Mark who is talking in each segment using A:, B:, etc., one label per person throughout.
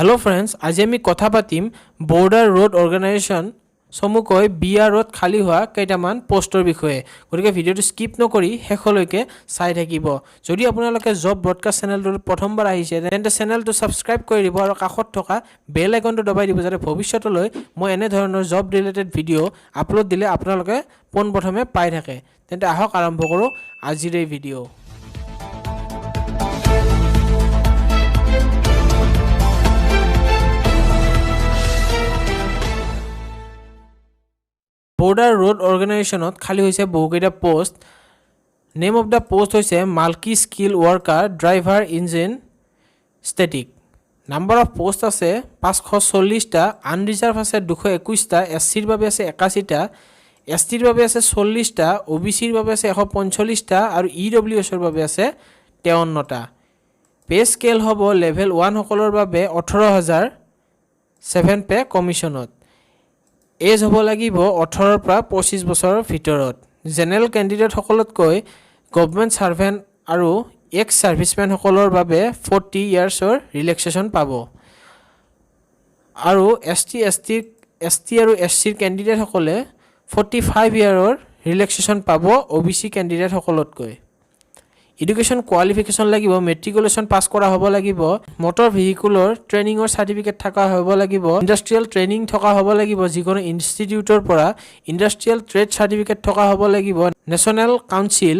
A: Hello' friends, আজি আমি কথা পাতিম বৰ্ডাৰ ৰোড অৰ্গেনাইজেশ্যন, চমুকৈ বি আৰ অ'ত খালী হোৱা কেইটামান পষ্টৰ বিষয়ে। গতিকে ভিডিঅ'টো স্কিপ নকৰি শেষলৈকে চাই থাকিব। যদি আপোনালোকে জব ব্ৰডকাষ্ট চেনেলটোত প্ৰথমবাৰ আহিছে, তেন্তে চেনেলটো ছাবস্ক্ৰাইব কৰি দিব আৰু কাষত থকা বেল আইকনটো দবাই দিব, যাতে ভৱিষ্যতলৈ মই এনেধৰণৰ জব ৰিলেটেড ভিডিঅ' আপলোড দিলে আপোনালোকে পোনপ্ৰথমে পাই থাকে। তেন্তে আহক, আৰম্ভ কৰোঁ আজিৰ এই ভিডিঅ'। বৰ্ডাৰ ৰোড অৰ্গেনাইজেশ্যনত খালী হৈছে বহুকেইটা post. Name of the post হৈছে multi skill worker, driver, engine, static. Number of post আছে 540টা। আনৰিজাৰ্ভ আছে 221টা, এছ চিৰ বাবে আছে 81টা, এছ টিৰ বাবে আছে 40টা, অ' বি চিৰ বাবে আছে 145টা আৰু ই ডব্লিউ এছৰ বাবে আছে 53টা। পে' স্কেল হ'ব লেভেল 1 সকলৰ বাবে 18,000, 7 পে' কমিশ্যনত। এজ হ'ব লাগিব 18ৰ পৰা 25 বছৰৰ ভিতৰত। জেনেৰেল কেণ্ডিডেটসকলতকৈ গভমেণ্ট ছাৰ্ভেণ্ট আৰু এক্স ছাৰ্ভিচমেনসকলৰ বাবে 40 ইয়াৰ্ছৰ ৰিলেক্সেশ্যন পাব আৰু এছ টি আৰু এছ চিৰ কেণ্ডিডেটসকলে 45 ইয়াৰৰ ৰিলেক্সেশ্যন পাব অ' বি চি কেণ্ডিডেটসকলতকৈ। এডুকেশ্যন কোৱালিফিকেশ্যন লাগিব মেট্ৰিকুলেশ্যন পাছ কৰা হ'ব লাগিব, মটৰ ভেহিকুলৰ ট্ৰেইনিঙৰ চাৰ্টিফিকেট থকা হ'ব লাগিব, ইণ্ডাষ্ট্ৰিয়েল ট্ৰেইনিং থকা হ'ব লাগিব, যিকোনো ইনষ্টিটিউটৰ পৰা ইণ্ডাষ্ট্ৰিয়েল ট্ৰেড চাৰ্টিফিকেট থকা হ'ব লাগিব, National Council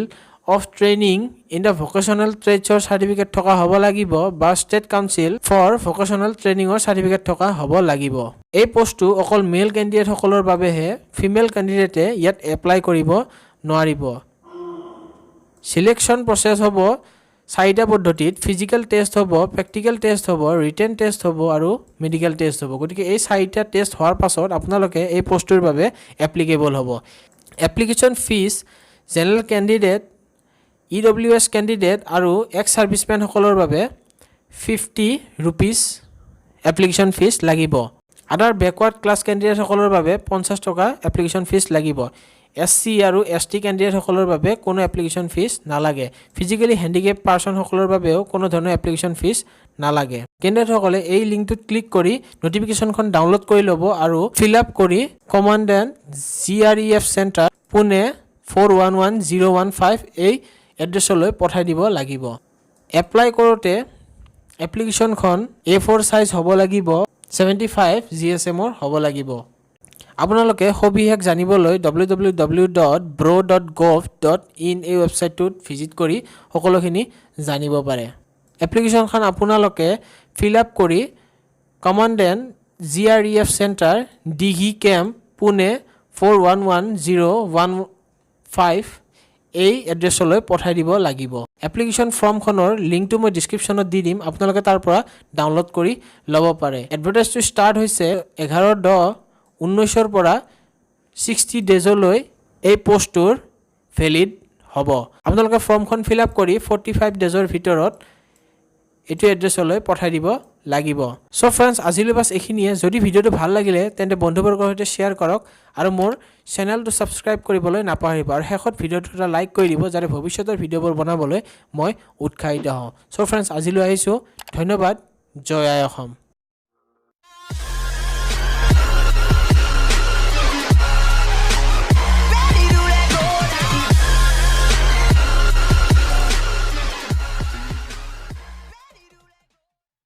A: of Training in the Vocational ট্ৰেডছৰ certificate থকা হ'ব লাগিব বা state council for vocational ট্ৰেইনিঙৰ certificate থকা হ'ব লাগিব। এই পষ্টটো অকল মেল কেণ্ডিডেটসকলৰ বাবেহে, ফিমেল কেণ্ডিডেটে ইয়াত এপ্লাই কৰিব নোৱাৰিব। চিলেকশ্যন প্ৰচেছ হ'ব চাৰিটা পদ্ধতিত। ফিজিকেল টেষ্ট হ'ব, প্ৰেক্টিকেল টেষ্ট হ'ব, ৰিটেন টেষ্ট হ'ব আৰু মেডিকেল টেষ্ট হ'ব। গতিকে এই চাৰিটা টেষ্ট হোৱাৰ পাছত আপোনালোকে এই পষ্টটোৰ বাবে এপ্লিকেবল হ'ব। Application fees general candidate, EWS candidate আৰু এক্স ছাৰ্ভিচমেনসকলৰ বাবে 50 ৰুপিজ এপ্লিকেশ্যন ফিজ লাগিব। আদাৰ বেকৱাৰ্ড ক্লাছ কেণ্ডিডেটসকলৰ বাবে 50 টকা এপ্লিকেশ্যন ফিজ লাগিব। এছ চি আৰু এছ টি কেণ্ডিডেটসকলৰ বাবে কোনো এপ্লিকেশ্যন ফিজ নালাগে। ফিজিকেলি হেণ্ডিকেপ পাৰ্চনসকলৰ বাবেও কোনো ধৰণৰ এপ্লিকেশ্যন ফিজ নালাগে। কেণ্ডিডেটসকলে এই লিংকটোত ক্লিক কৰি নটিফিকেশ্যনখন ডাউনলোড কৰি ল'ব আৰু ফিল আপ কৰি Commandant, GREF Centre, Pune 411015 এই এড্ৰেছলৈ পঠাই দিব লাগিব। এপ্লাই কৰোঁতে এপ্লিকেশ্যনখন এ4 চাইজ হ'ব লাগিব, 75 জি এছ এমৰ হ'ব লাগিব। আপোনালোকে সবিশেষ জানিবলৈ www.bro.gov.in এই ৱেবছাইটটোত ভিজিট কৰি সকলোখিনি জানিব পাৰে। এপ্লিকেশ্যনখন আপোনালোকে ফিল আপ কৰি Commandant, GREF Centre, Dighi Camp, Pune 411015 এই এড্ৰেছলৈ পঠাই দিব লাগিব। এপ্লিকেশ্যন ফৰ্মখনৰ লিংকটো মই ডিছক্ৰিপশ্যনত দি দিম, আপোনালোকে তাৰ পৰা ডাউনলোড কৰি ল'ব পাৰে। এডভাৰটাইজটো ষ্টাৰ্ট হৈছে 11/10/19ৰ পৰা 60 ডেজলৈ এই পষ্টটোৰ ভেলিড হ'ব। আপোনালোকে ফৰ্মখন ফিল আপ কৰি 45 ডেজৰ ভিতৰত এইটো এড্ৰেছলৈ পঠাই দিব লাগিব। চ' ফ্ৰেণ্ডছ, আজিলৈ বাছ এইখিনিয়ে। যদি ভিডিঅ'টো ভাল লাগিলে, তেন্তে বন্ধুবৰ্গৰ সৈতে শ্বেয়াৰ কৰক আৰু মোৰ চেনেলটো ছাবস্ক্ৰাইব কৰিবলৈ নাপাহৰিব আৰু শেষত ভিডিঅ'টো এটা লাইক কৰি দিব, যাতে ভৱিষ্যতৰ ভিডিঅ'বোৰ বনাবলৈ মই উৎসাহিত হওঁ। চ' ফ্ৰেণ্ডছ, আজিলৈ আহিছোঁ। ধন্যবাদ। জয় আই অসম।